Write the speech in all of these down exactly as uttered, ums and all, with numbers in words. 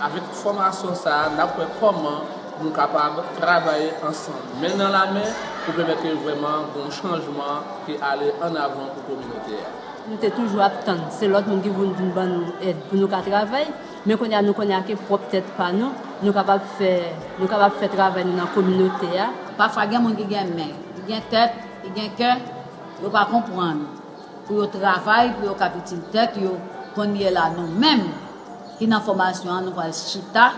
Avèk fòmasyon sa a, n ap wè kòman nou kapab travay ansanm, men nan la men, pou pèmèt ke vrèman gen yon chanjman ki ale an avan pou kominote a. Nou te toujou ap tann se lòt moun ki vin vin ban nou èd pou nou ka travay, men kounye a nou konnen ke pwòp tèt pa nou, nou kapab fè, nou kapab fè travay nou nan kominote a. Pafwa gen moun ki gen men, ki gen tèt, ki gen kè, yo pa konprann. Pou yo travay, pou yo kab itil tèt yo, kounye la nou menm ki nan fòmasyon an, nou pral chita,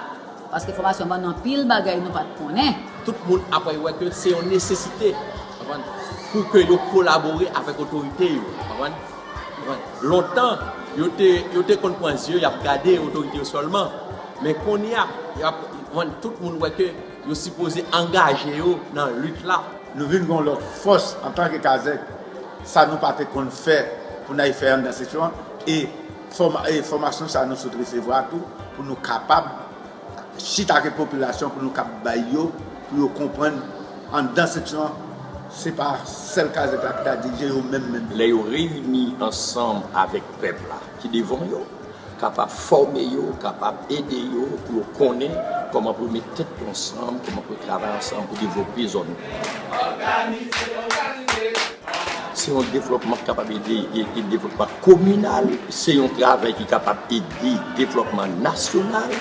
paske fòmasyon an ban nou anpil bagay nou pa t konnen. Tout moun apre wè ke se yon nesesite, konprann, pou ke yo kolabore avèk otorite yo, konprann. Lontan, yo te, yo te konn pran zye, y ap gade otorite yo sèlman. Men kounye a, y ap, konprann, tout moun wè ke yo sipoze angaje yo nan lit la. Nou vin gen yon lòt fòs antanke kazèk, sa nou pa te konn fè pou n al fè anndan seksyon an, e fòma- e fòmasyon sa nou sot resevwa tou, pou nou kapab chita ak popilasyon, pou nou kab bay yo, pou yo konprann anndan seksyon an, se pa sèl kazèk la ki ta dirije, yo menm menm. Lè yo reyini ansanm avèk pèp la ki devan yo, kapab fòme yo, kapab ede yo pou yo konnen kòman pou yo met tèt yo ansanm, kòman pou yo travay ansanm pou devlope zòn. Se yon devlòpman ki kapab ede, e, e devlòpman kominal, se yon travay ki kapab ede devlòpman nasyonal.